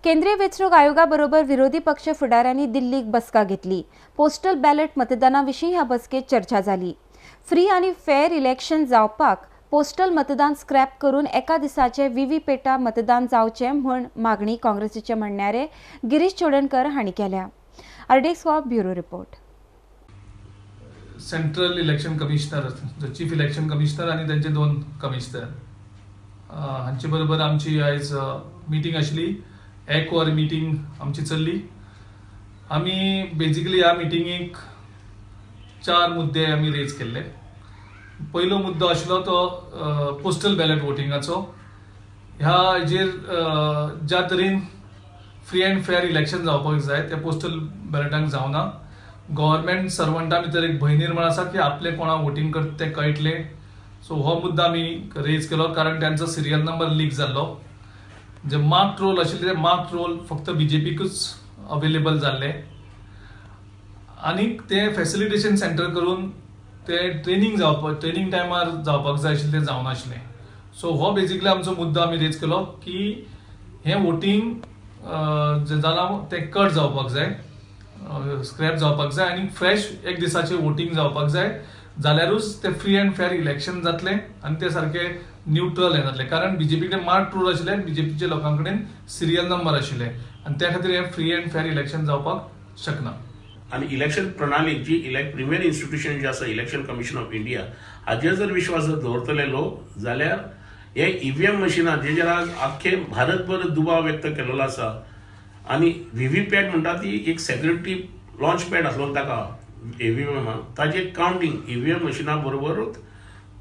केंद्रीय वेंचणूक आयोगा बरोबर विरोधी पक्ष फुडाऱ्यांनी दिल्लीक बसका घेतली. पोस्टल बॅलेट मतदाना विशीं ह्या बसकेत चर्चा जाली. फ्री आनी फेअर इलेक्शन जावपाक पोस्टल मतदान स्क्रॅप करून एका दिसाचे व्हीव्हीपॅटा मतदान जावचें म्हूण मागणी काँग्रेसीचे म्हणणारे गिरीश चोडणकर हांणी केल्या. RDX bureau report. Central election commissioner, chief election commissioner आनी त्यांचे 2 कमिशनर हांचे बरोबर आमची आयज मिटींग आशिल्ली. एक वर मिटींग आमची चल्ली. आमी बेजिकली ह्या मिटिंगेक 4 मुद्दे आमी रेज केल्ले. पयलो मुद्दो आशिल्लो तो पोस्टल बॅलेट वोटिंगाचो. ह्या हेजेर ज्या तरेन फ्री अँड फेअर इलेक्शन जावपाक जाय ते पोस्टल बॅलेटांक जावना. गव्हर्मेंट सर्वंटा भितर एक भंय निर्माण आसा की आपले कोणा वोटींग करता तें कळटलें. सो हो मुद्दो आमी रेज केलो कारण त्यांचो सिरियल नंबर लीक जाल्लो. जे मार्क रोल आशिल्ले ते मार्क रोल फक्त बीजेपीकूच अवेलेबल जाल्ले आनीक ते फॅसिलिटेशन सेंटर करून ते ट्रेनींग जावपाक, ट्रेनींग टायमार जावपाक जाय आशिल्लें तें जावनाशिल्लें. सो हो बेजिकली आमचो मुद्दो आमी रेज केलो की हें वोटींग जें जालां तें कट जावपाक जाय, स्क्रॅप जावपाक जाय आनी फ्रेश एक दिसाचें वोटींग जावपाक जाय, जाल्यारूच तें फ्री अँड फेअर इलेक्शन जातलें आनी तें सारकें न्यूट्रल हें जातलें. कारण बीजेपी कडेन मार्क रोल आशिल्ले, बीजेपीच्या लोकां कडेन सिरियल नंबर आशिल्ले आनी त्या खातीर हें फ्री अँड फेअर इलेक्शन जावपाक शकना. आनी इलेक्शन प्रणाली जी प्रिमियर इन्स्टिट्यूशन जे आसा इलेक्शन कमिशन ऑफ इंडिया हाजेर जर विश्वास जर दवरतले लोक जाल्यार हे ईव्हीएम मशिनां जेजेर आज आख्खे भारतभर दुबाव व्यक्त केलेलो आसा आनी व्हीव्हीपॅट म्हणटा ती एक सेक्युरिटी लॉन्च पॅड आसलो ताका ईव्हीएमाक, ताजें कावंटींग ईव्हीएम मशिना बरोबरूच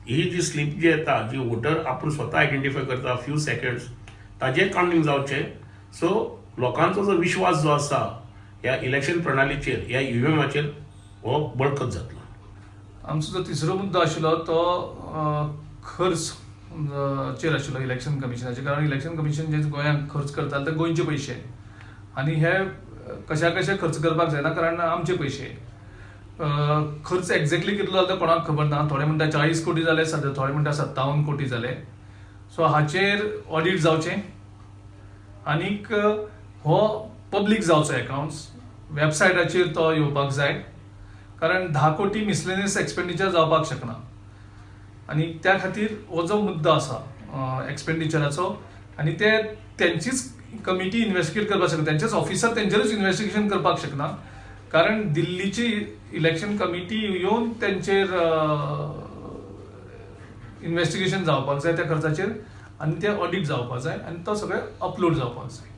ही जी स्लीप जी येता जी वोटर आपूण स्वता आयडेंटिफाय करता फ्यू सेकंड्स ताजें कावंटींग जावचें. सो लोकांचो जो विश्वास जो आसा ह्या इलेक्शन प्रणालीचेर ह्या ईव्हीएमाचेर हो बळकट जातलो. आमचो जो तिसरो मुद्दो आशिल्लो तो खर्च चेर आशिल्लो इलेक्शन कमिशनाचेर. कारण इलेक्शन कमिशन जे गोंयांत खर्च करताले ते गोंयचे पयशे आनी हे कशा कशे खर्च करपाक जायना कारण आमचे पयशे. खर्च एक्झॅक्टली कितलो जालो तो कोणाक खबर ना. थोडे म्हणटा 40 कोटी जाले, थोडे म्हणटा 57 कोटी जाले. सो हाचेर ऑडीट जावचें आनीक हो पब्लीक जावचो एकावंट्स वेबसायटाचेर तो येवपाक जाय कारण 10 कोटी मिसलेनियस एक्सपेंडिचर जावपाक शकना आनी त्या खातीर हो जो मुद्दो आसा एक्सपेंडिचराचो आनी ते तेंचीच कमिटी इन्वेस्टिगेट करपाक शकना, तेंचेच ऑफिसर तेंचेरूच इन्वेस्टिगेशन करपाक शकना कारण दिल्लीची इलेक्शन कमिटी येवन तेंचेर इन्वेस्टिगेशन जावपाक जाय त्या खर्चाचेर आनी ते ऑडीट जावपाक जाय आनी तो सगळें अपलोड जावपाक जाय.